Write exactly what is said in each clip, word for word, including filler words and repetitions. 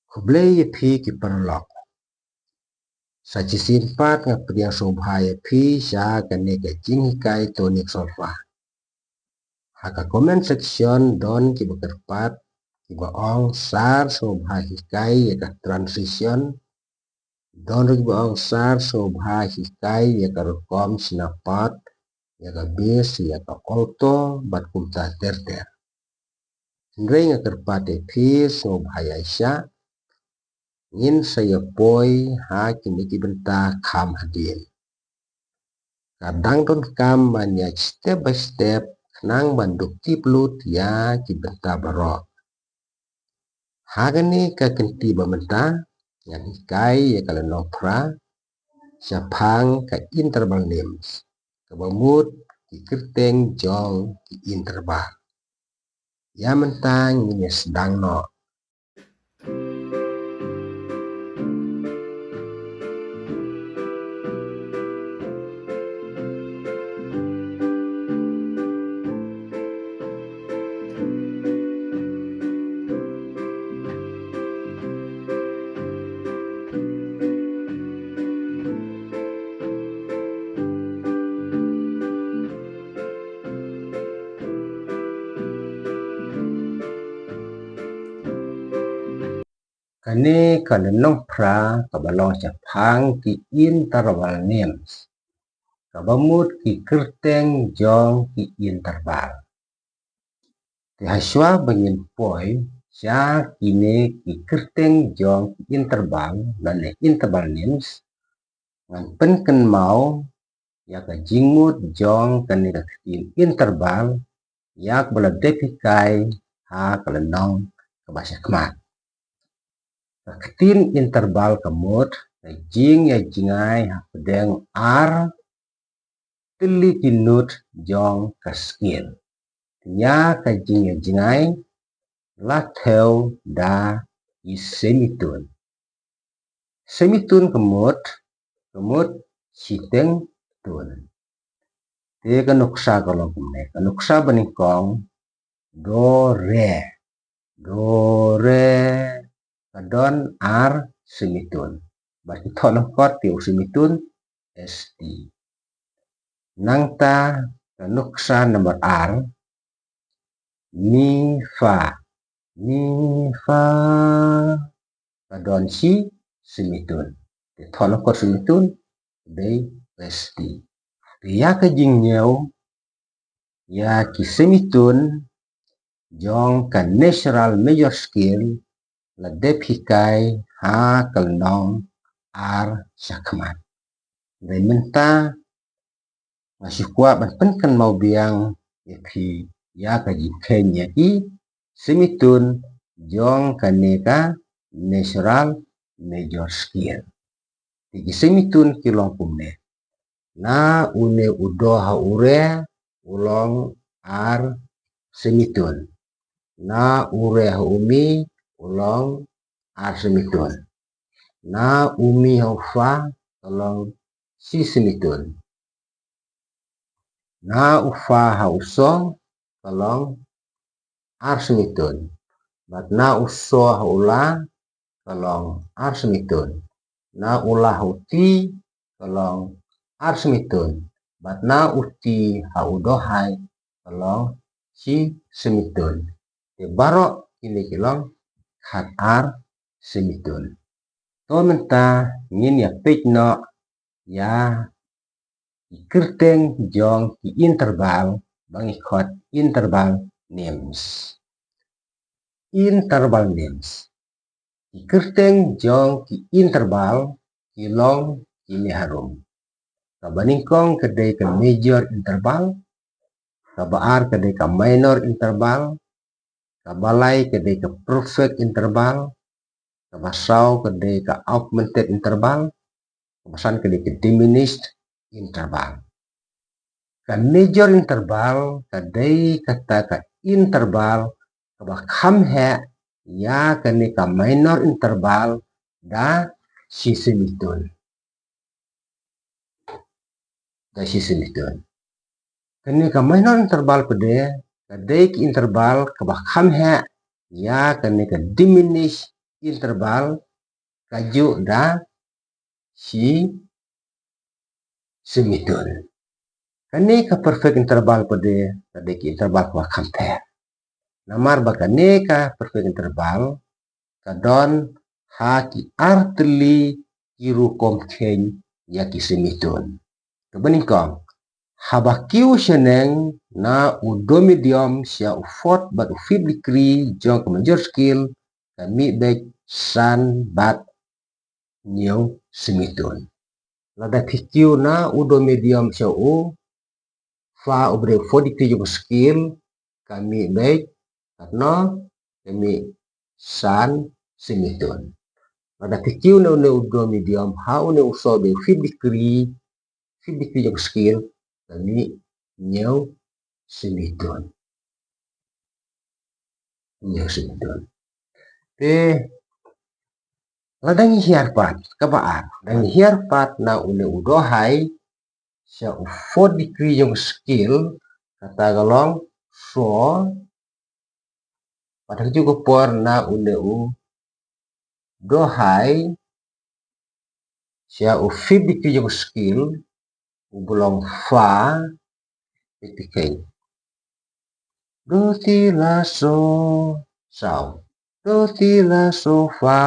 Khublei ïa phi ki paralok. Sa shisien pat nga pdiang sngewbha ïa phi sha kane ka jinghikai tonic solfa. Ha ka comment section don kiba kyrpad kiba ong, "Sir, sngewbha hikai ïa ka transition." Don ruh kiba ong, "Sir, sngewbha hikai ïa ka rukom shna part ïa ka bass, ïa ka alto bad kumta ter ter." Hynrei nga kyrpad ïa phi, sngewbha ïaishah, ngin sa ïa poi ha kine ki bynta kham hadien. Ka dang donkam ban ïaid step by step khnang ban dup tip lut ïa ki bynta baroh. Ha kane ka kynti ba mynta ngan hikai ïa ka lynnong phra shaphang ka interval names, kaba mut ki kyrteng jong ki interval. Ïa mynta ngin ïa sdang noh. Kane ka lynnong phra kaba long shaphang ki interval names, kaba mut ki kyrteng jong ki interval. Te hashwa ba ngin poi sha kine ki kyrteng jong ki interval lane interval names, ngan pynkynmaw ïa ka jingmut jong kane ka ktien interval ïa kaba la dep hikai ha ka lynnong kaba shakhmat. Ka ktien interval ka mut ka jingïajngai hapdeng ar tylli ki note jong ka scale. Ïa ka jingïajngai la thew da i semitone. Semitone ka mut, ka mut shiteng tone. Te ka nuksa ka long kumne, ka nuksa banyngkong, do re, do re, ka don ar semitone. Bad ki thoh lyngkot ïa u semitone, S T. Nangta ka nuksa number ar, mi fa, mi fa, ka don shi semitone. Te thoh lyngkot semitone, dei S T. Te ïa ka jingñiew ïa ki semitone jong ka natural major scale la dep hikai ha ka lynnong ar shakhmat. Hynrei mynta nga shu kwah ban pynkynmaw biang ïa phi ïa ka jingkheiñ ïa ki semitone jong kane ka natural major scale. Te ki semitone ki long kumne. Na une u do ha u re u long ar semitone. Na u re ha u mi u long ar semitone. Na u mi ha u fa ka long shi semitone. Na u fa ha u so ka long ar semitone. Bad na u so ha u la ka long ar semitone. Na u la ha u ti ka long ar semitone. Bad na u ti ha u do hai ka long shi semitone. Te baroh kine ki long khat ar semitone. To mynta ngin ïa peit noh ïa ki kyrteng jong ki interval ba ngi khot interval names. Interval names. Ki kyrteng jong ki interval ki long kine harum. Kaba nyngkong ka dei ka major interval, kaba ar ka dei ka minor interval, kaba lai ka dei ka perfect interval, kaba saw ka dei ka augmented interval, kaba san ka dei ka diminished interval. Ka major interval ka dei kata ka interval kaba kham heh ïa kane ka minor interval da shi semitone. Da shi semitone. Kane ka minor interval pat de ka dei ka interval kaba kham heh ïa kane ka diminished interval ka juh da shi semitone. Kane ka perfect interval pat de ka dei ka interval kaba kham pher. Namar ba kane ka perfect interval ka don ha ki artylli ki rukom kheiñ ïa ki semitone. Kaba nyngkong, haba kiew shaneng na u dor medium sha u fourth bad u fifth degree jong ka major scale, ka mih beit san bad hynñiew semitone. Lada phi kiew na u dor medium sha u fa uba dei u fourth degree jong ka scale, ka mih beit katno? Ka mih san semitone. Lada phi kiew na une u dor medium ha une u sawdong fifth degree, fifth degree jong ka scale, ka mih hynñiew semitone. Hynñiew semitone. Te lada ngi hiar pat, kaba ar, lada ngi hiar pat na une u dor high sha u fourth degree jong ka scale, kata ka long saw, bad ha kajuh ka por na une u dor high sha u fifth degree jong ka scale, uba long fa, phi kheiñ. Dor ti la saw saw. Dor ti la saw fa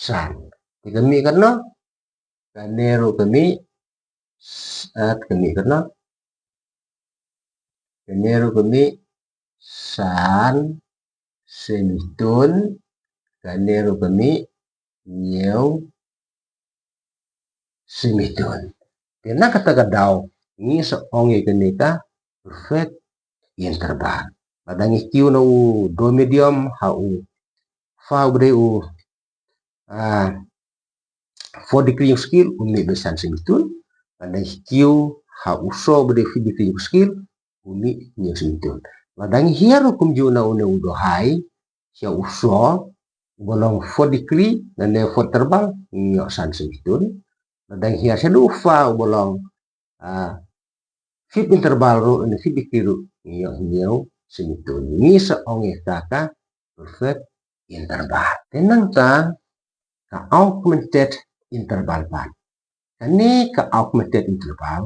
san. Te ka mih katno? Kane ruh ka mih, s-, eh, ka mih katno? Kane ruh ka mih san semitone, kane ruh ka mih hynñiew semitone. Te na kata ka daw ngi sa ong ïa kane ka perfect interval. Lada ngi kiew na u dor medium ha u fa uba dei u, ah, fourth degree jong ka scale, u mih beit san semitone. Lada ngi kiew ha u saw uba dei u fifth degree jong ka scale, u mih hynñiew semitone. Lada ngi hiar ruh kumjuh na une u dor high sha u saw uba long fourth degree, lane fourth interval, ngi ïoh san semitone. Lada ngi hiar shaduh u fa uba long, ah, fifth interval ruh, lane fifth degree ruh, ngi ïoh hynñiew semitone. Ngi sa ong ïa ka ka perfect interval. Te nangta ka augmented interval pat. Kane ka augmented interval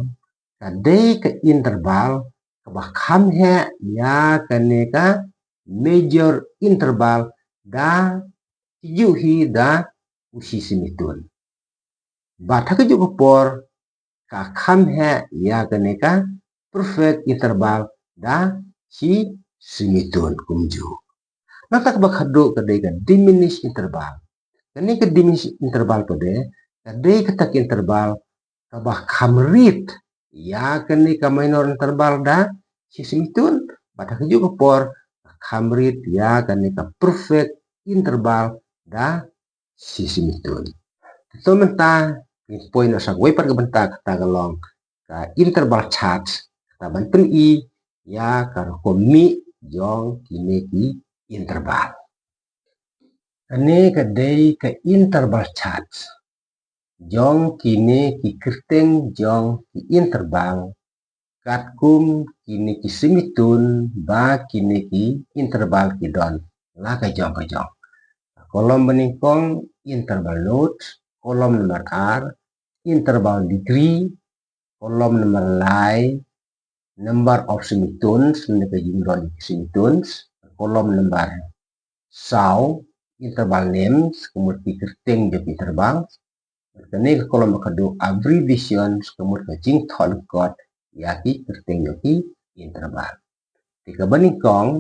ka dei ka interval kaba kham heh ïa kane ka major interval da kynjuh hi da u shi semitone. Bad ha kajuh ka por ka kham heh ïa kane ka perfect interval da shi semitone kumjuh. Nangta kaba khatduh ka dei ka diminished interval. Kane ka diminished interval pat de ka dei kata ka interval kaba kham rit ïa kane ka minor interval da shi semitone, bad ha kajuh ka por ka kham rit ïa kane ka perfect interval da shi semitone. Te mynta ngin poi noh sha kawei pat ka bynta, kata ka long ka interval chart, kata ban pyni ïa ka rukom mih jong kine ki interval. Kane ka dei ka interval chart jong kine ki kyrteng jong ki interval, katkum kine ki semitone ba kine ki interval ki don la ka jong ka jong. Kolom banyngkong interval note, kolom number ar interval degree, kolom number lai number of semitones, lane ka jingdon ki semitones, kolom number saw interval names, ka mut ki kyrteng jong ki interval. Kane ka kolom ba khatduh abbreviations, ka mut ka jingthoh lyngkot ïa ki kyrteng jong ki interval. Te kaba nyngkong,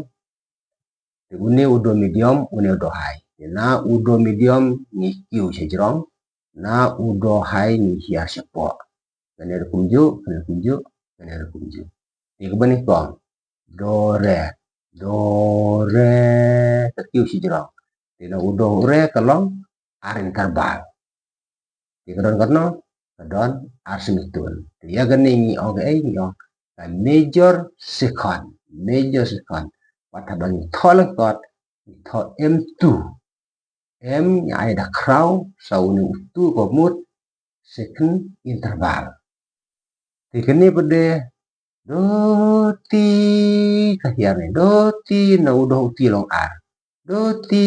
te une u dor medium, une u dor high. Te na u dor medium ngi kiew shajrong, na u dor high ngi hiar shapoh. Kane ruh kumjuh, kane ruh kumjuh, kane ruh kumjuh. Te kaba nyngkong, do re, do re, ka kiew shajrong. Te na u do re ka long ar interval. Te ka don katno? Ka don ar semitone. Te ïa kane ngi ong kaei? Ngi ong ka major second, major second. Bad haba ngi thoh lyngkot ngi thoh M two. M ngi ai da khraw sa une u two ka mut second interval. Te kane pat de do ti, ka hiar ne do ti, na u do ti long ar. Do ti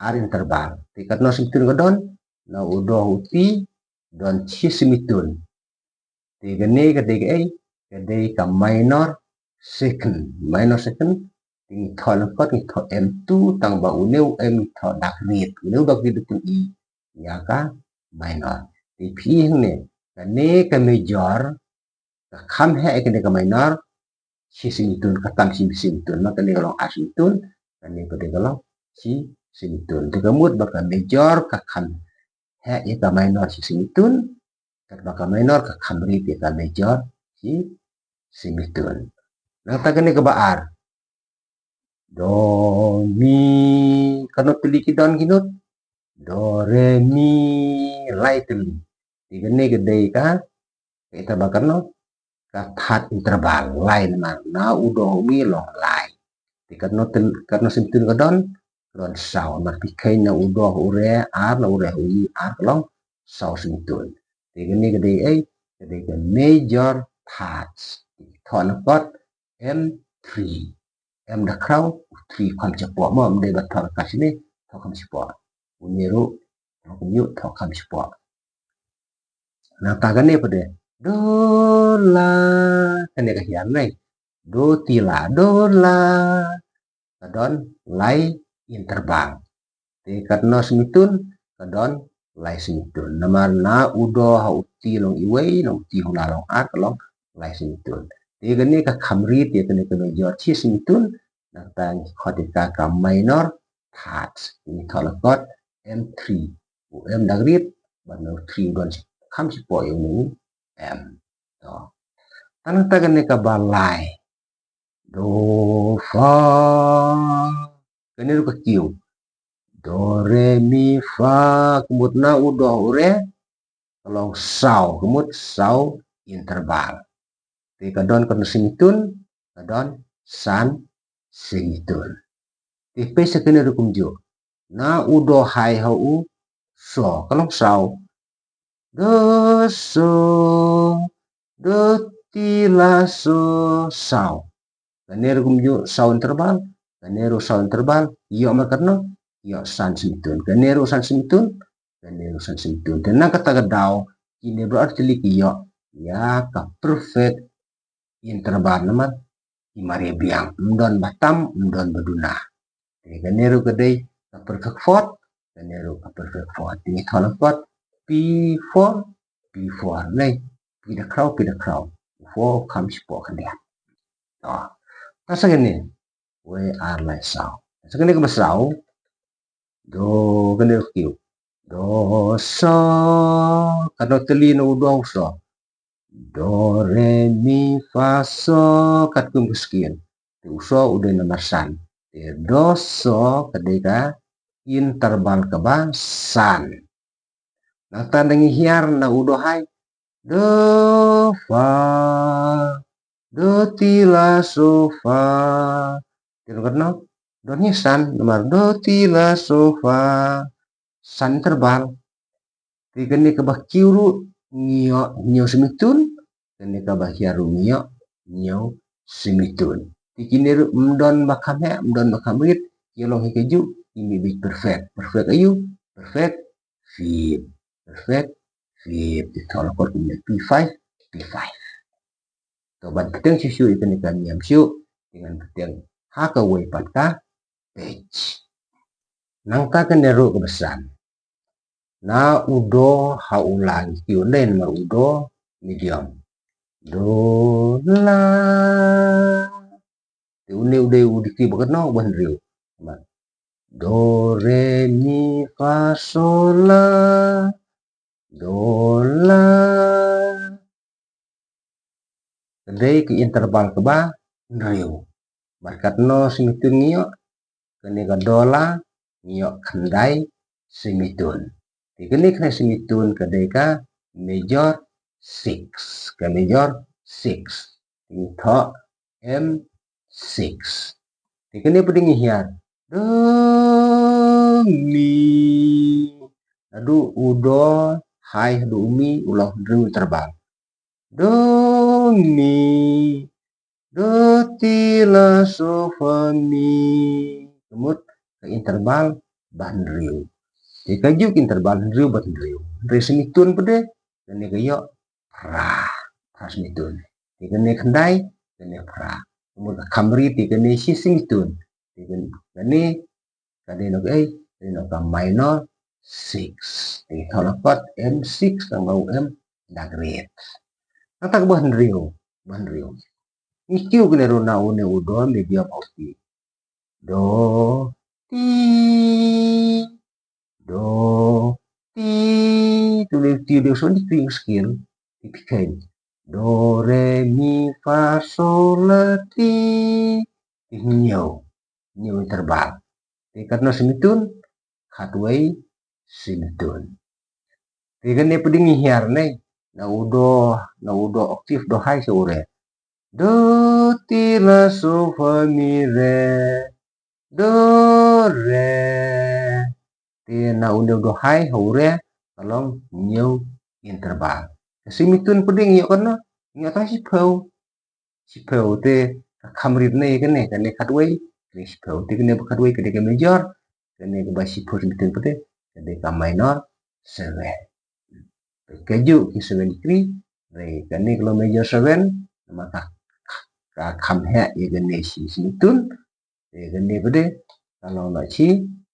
ar interval. Te katno semitun ka don? Na u do ha u ti don shi semitun. Te kane ka dei kaei? Ka dei ka minor second. Minor second. Te ngi thoh lyngkot, ngi thoh M two, tang ba une u M ngi thoh dak rit. Une u dak rit u pyni ïa ka minor. Te phi ïohi hangne, kane ka major ka kham heh ïa kane ka minor shi semitun, ka tam shi semitun. Ma kane ka long ar semitun, kane pat ka long shi semitun. Te ka mut ba ka major ka kham heh ïa ka minor shi semitun, katba ka minor ka kham rit ïa ka major shi semitun. Nangta kane kaba ar. Do, mi, katno tylli ki don ki note? Do, re, mi, lai tylli. Te kane ka dei ka, ka interval katno? Ka third interval, lai namar na u do ha u mi long lai. Te katno tyl-, katno semitun ka don? Ka don saw. Namar phi kheiñ na u do ha u re ar, na u re ha u mi ar, ka long saw semitun. Te kane ka dei ei? Ka dei ka major thirds. Thoh lyngkot M three. M da khraw, three kham shapoh. Mo, ym dei ba thoh ka shine, thoh kham shapoh. Une ruh, thoh kumjuh, thoh kham shapoh. Nangta kane pat de. Do, la. Kane ka hiar nai. Do, ti, la. Do, la. Ka don lai interval. Te katno semitun? Ka don lai semitun. Namar na u do ha u ti long iwei, na u ti ha u la long ar, ka long lai semitun. Te kane ka kham rit ïa kane ka major shi semitun, nangta ngi khot ïa ka ka minor thirds. Ngi thoh lyngkot M three. U M dak rit, bad na u three u don shi, kham shapoh ïa une u M. To. Te nangta kane kaba lai. Do, fa. Kane ruh ka kiew. Do, re, mi, fa. Ka mut na u do ha u re, ka long saw, ka mut saw interval. Te ka don katno semitun? Ka don san semitun. Te peit sa kane ruh kumjuh. Na u do hai ha u so, ka long saw. Do, so, do, ti, la, so, saw. Kane ruh kumjuh saw interval, kane ruh saw interval, ïoh mar katno? Ïoh san semitun. Kane ruh san semitun, kane ruh san semitun. Te na kata ka daw, kine baroh ar tylli ki ïoh ïa ka perfect interval namar i mar ïa biang, ym don ba tam, ym don ba duna. Te kane ruh ka dei ka perfect fourth, kane ruh ka perfect fourth. Te ngi thoh lyngkot P four, P four, nai, P da khraw, P da khraw. Four kham shapoh khyndiat. To. Te sa kane, wei, ar, lai, saw. Sa kane kaba saw. Do, kane ruh kiew. Do, so. Katno tylli na u do ha u so? Do, re, mi, fa, so. Katkum ka skian. Te u so u dei namar san. Te do, so, ka dei ka interval kaba san. Nangta ngi hiar na u do hai. Do, fa. Do, ti, la, so, fa. Te don katno? Don hi san, namar do, ti, la, so, fa. San interval. Te kane kaba kiew ruh ngi ïoh hynñiew semitun, kane kaba hiar ruh ngi ïoh hynñiew semitun. Te kine ruh ym don ba kham heh, ym don ba kham rit, ki long hi kajuh, ki mih beit perfect. Perfect aïu? Perfect fifth. Perfect fifth. Te thoh lyngkot kumne P five, P five. To ban bteng shuh shuh ïa kane ka niam shuh, te ngan bteng ha kawei pat ka page. Nangta kane ruh kaba san. Na u do ha u la ngi kiew dei namar u do medium. Do, la. Te une u dei u degree ba katno? Ba hynriew. Namar do, re, mi, fa, so, la. Do, la. Ka dei ka interval kaba hynriew. Bad katno semitun ngi ïoh? Kane ka do, la ngi ïoh khyndai semitun. Te kane khyndai semitun ka dei ka major six, ka major six. Te ngi thoh M six. Te kane pat de ngi hiar. Do, mi. Naduh u do hai haduh u mi u long hynriew interval. Do, mi. Do, ti, la, so, fa, mi. Ka mut ka interval ba hynriew. Te kajuh ka interval hynriew bad hynriew. Hynriew semi tone pat de, kane ka ïoh phra, phra semi tone. Te kane khyndai, kane phra. Kumta ka kham rit te kane shi semi tone. Te kane, kane ka dei noh kaei, ka dei noh ka minor six. Te thoh noh kot M six tang ba u M dak rit. Nangta kaba hynriew, ba hynriew. Ngi kiew kane ruh na une u do medium ha u ti. Do, ti, do, ti. Tu le ti de son di ti scale. Ti ti kain. Do, re, mi, fa, sol, la, ti. Ti hynñiew. Hynñiew interval. Te katno semi tone? Khatwei semi tone. Te kane pat de ngi hiar ne, na u do, na u do octave do high sha u re. Do, ti, la, so, fa, mi, re. Do, re. Te na une u do high ha u re ka long hynñiew interval. Ka semi tone pat de ngi ïoh katno? Ngi ïoh tang shiphew. Shiphew te ka kham rit ne kane, kane khatwei, kane shiphew. Te kane ba khatwei ka dei ka major, kane kaba shiphew semi tone pat de ka dei ka minor seven. Kajuh ki seven degree, re kane ka long major seven, namar ka, ka kham heh ïa kane shi semi tone. Te kane pat de ka long na shi,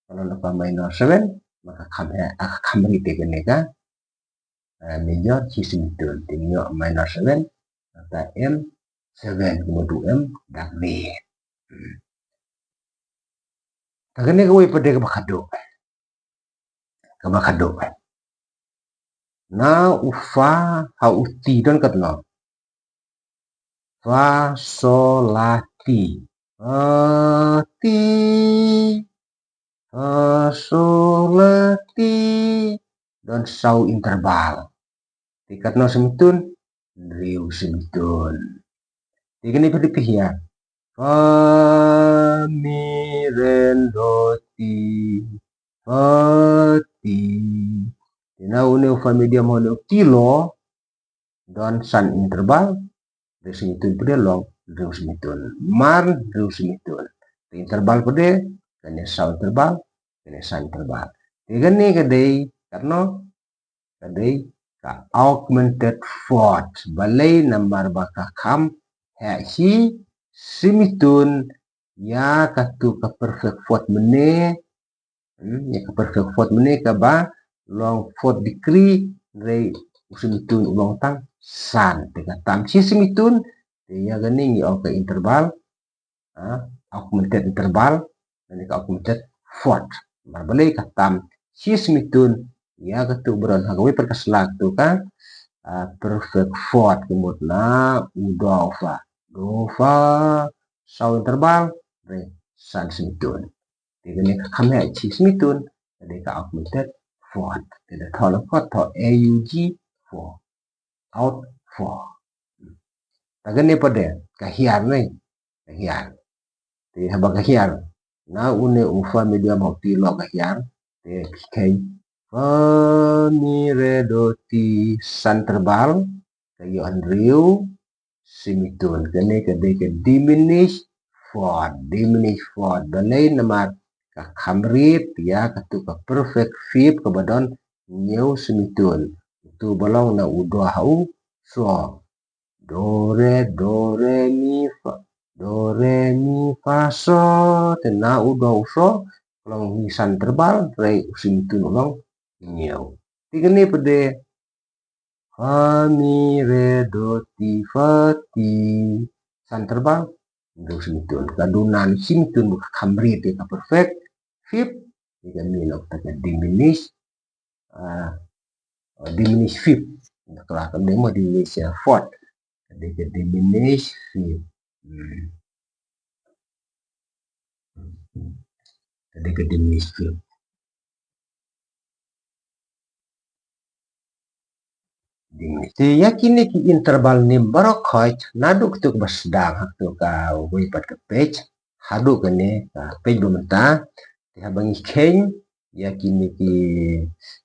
ka long na ka minor seven, namar ka kham heh, ka kham rit ïa kane ka, ah, major shi semi tone. Te ngi ïoh minor seven, nangta M seven, kumta u M dak rit. Hmm. Te kane kawei pat de kaba khadduh. Kaba khadduh. Na u fa ha u ti don katno? Fa, sol, la, ti. Fa, ti. Fa, sol, la, ti. Don saw interval. Te katno semi tone? Hynriew semi tone. Te kane pat de phi hiar. Fa, mi, re, do, ti. Fa, ti. Te na une u fa medium ha une u ti low, don san interval, hynriew semi tone pat de long hynriew semi tone. Mar hynriew semi tone. Te interval pat de, kane saw interval, kane san interval. Te kane ka dei katno? Ka dei ka augmented fourth. Balei? Namar ba ka kham heh shi semi tone ïa katu ka perfect fourth mynne. Hmm, ïa ka perfect fourth mynne kaba long fourth degree, hynrei u semi tone u long tang san. Te ka tam shi semi tone, te ïa kane ngi ong ka interval, ah, augmented interval, kane ka augmented fourth. Namar balei? Ka tam shi semi tone ïa katu ba don ha kawei pat ka sla katu ka, ah, perfect fourth, ka mut na u do u fa. Do, fa, saw interval, hynrei san semi tone. Te kane ka kham heh shi semi tone, ka dei ka augmented fourth. Te da thoh lang kot, thoh A U G four. Aug four. Te kane pat de ka hiar ne, ka hiar. Te haba ka hiar, na une u fa medium ha u ti low ka hiar. Te phi kheiñ, fa, mi, re, do, ti, san interval, ka ïoh hynriew semi tone. Kane ka dei ka diminished fourth, diminished fourth. Balei? Namar ka kham rit ïa katu ka perfect fifth kaba don hynñiew semi tone. Utu ba long na u do ha u so. Do, re, do, re, mi, fa. Do, re, mi, fa, so. Te na u do u so ka long hynñiew san interval, hynrei u semi tone u long hynñiew. Te kane pat de, fa, mi, re, do, ti, fa, ti, san interval, hynriew semi tone. Ka duna semi tone ba ka kham rit ïa ka perfect fifth, ïa ka mih noh kata ka diminished, ah, diminished fifth. Ka dei mo diminished, ah, fourth. Ka dei ka diminished fifth. Hmm. Ka dei ka diminished fifth. Te ïa kine ki interval nim baroh khoit, naduh katu kaba sdang ha katu kawei pat ka page haduh kane ka page ba mynta. Te haba ngi kheiñ ïa kine ki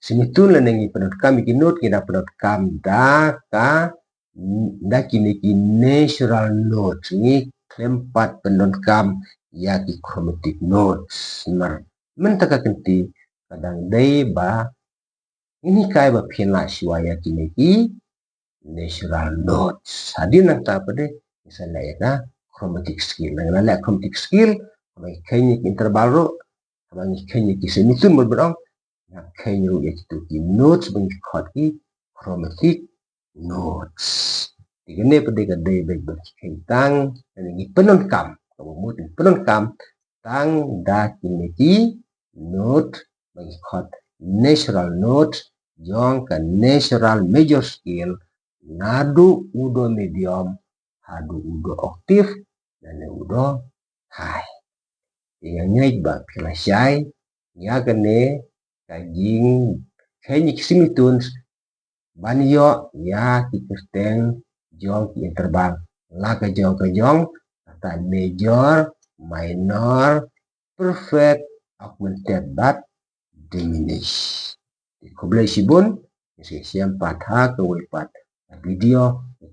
semi tone lane ngi pyndonkam ïa ki note, ngi da pyndonkam da ka, da kine ki natural notes, ngi khlem pat pyndonkam ïa ki chromatic notes. Namar Mynta ka kynti ka dang dei ba ngin hikai ba phin lah shuwa ïa kine ki natural notes. Hadien nangta pat de ngin sa leh ïa ka chromatic scale. Nangta leh chromatic scale, haba ngi kheiñ ïa ki interval ruh, haba ngi kheiñ ïa ki semitone, bad bad ong, ngi kheiñ ruh ïa kito ki notes ba ngi khot ki chromatic notes. Te kane pat de ka dei ba ngi kheiñ tang, ngi pyndonkam, kaba mut ngi pyndonkam tang da kine ki note ba ngi khot natural note jong ka natural major scale, naduh u do medium haduh u do octave lane u do high. Te nga ngeit ba phi la shai ïa kane ka jingkheiñ ïa ki semitones ban ïoh ïa ki kyrteng jong ki interval, la ka jong ka jong, kata major, minor, perfect, augmented bad diminished. Te khublei shibun, ngin sa ïashem pat ha kawei pat ka video,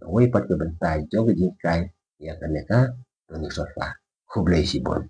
kawei pat ka bynta jong ka jinghikai ïa kane ka tonic solfa. Khublei shibun.